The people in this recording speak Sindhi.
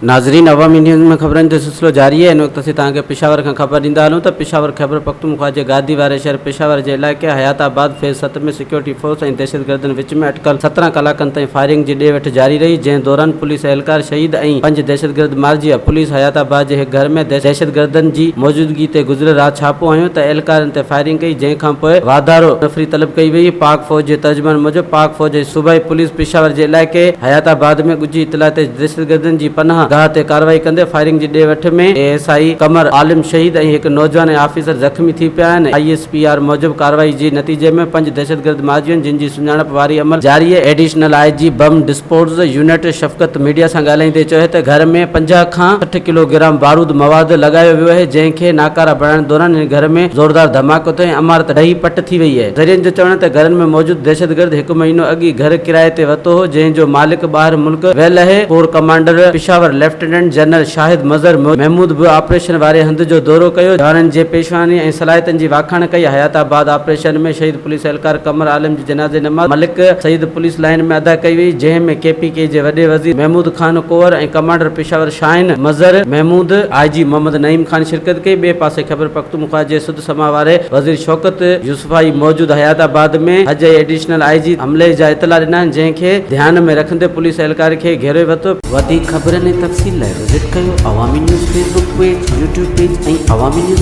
ناظرين عوامي نيوز ۾ خبرن جو سلسلو جاري آهي ان وقت اسين توهان کي پشاور کان خبر ڏيندا هلون ته پشاور خيبرپختونخوا جي گادي واري شهر پشاور جي علائقي حيات آباد فيز 7 ۾ سيڪيورٽي فورس ۽ دهشتگردن وچ ۾ اٽڪل 17 ڪلاڪن تائين فائرنگ جي ڏي وٺ جاري رهي جنهن دوران پوليس اهلڪار شهيد ۽ پنج دهشتگرد مارجي ويا پوليس حيات آباد جي هڪ گهر ۾ دهشتگردن جي موجودگي تي گذريل رات ڇاپو هنيو ته اهلڪارن تي فائرنگ ڪئي جنهن کانپوء واڌارو نفري طلب ڪئي وئي پاڪ فوج جي ترجمان موجب پاڪ فوج ۽ صوبائي پوليس پشاور جي علائقي حيات آباد ۾ ڳجهي اطلاع تي دهشتگردن جي پناهه گاهه تي ڪارروائي ڪندي فائرنگ جي ڏي وٺ ۾ اي ايس I Qamar عالم شهيد ۽ هڪ نوجوان ۽ آفيسر زخمي ٿي پيا آهن. I S P R موجب ڪارروائي جي نتيجي ۾ پنج دهشتگرد مارجي ويا جن جي سڃاڻپ واري عمل جاري آهي. Additional I G bomb disposal unit Shafqat media سان ڳالهائيندي چيو ته گهر ۾ 50 کان 60 ڪلو گرام بارود مواد لڳايو ويو آهي جنهن کي ناڪاره بڻائڻ دوران هن گهر ۾ زوردار ڌماڪو ٿيو ۽ عمارت ڊهي پٽ ٿي وئي آهي. ذريعن جو چوڻ آهي ته گهرن ۾ موجود دهشتگرد هڪ مهينو اڳ ئي گهر ڪرائي تي ورتو هو جنهن جو مالڪ ٻاهر ملڪ ويل اهي. Corps commander Peshawar lieutenant general Shahid Mazhar Mahmood به آپريشن واري هنڌ جو دورو ڪيو، جوانن جي پيشواني ۽ صلاحيتن جي واکاڻ ڪئي. حيات آباد آپريشن ۾ شهيد پوليس اهلڪار قمر عالم جي جنازي نماز ملڪ سعيد پوليس لائين ۾ ادا ڪئي وئي، جنهن ۾ ڪي پي ڪي جي وڏي وزير محمود خان ڪوهر ۽ ڪمانڊر پشاور شاهين مظهر محمود، آء جي محمد نعيم خان شرڪت ڪئي. ٻئي پاسي خيبرپختونخوا جي سڌ سماء واري وزير شوڪت يوسفائي موجود حيات آباد ۾ حج ۽ ايڊيشنل I جي حملي جا اطلاع ڏنا آهن جنهن کي ڌيان ۾ رکندي پوليس اهلڪار کي گهيري ورتو. وڌيڪ خبرن ۽ تفصيل لاء وزٽ ڪيو Awami news Facebook page, YouTube page ۽ Awami news.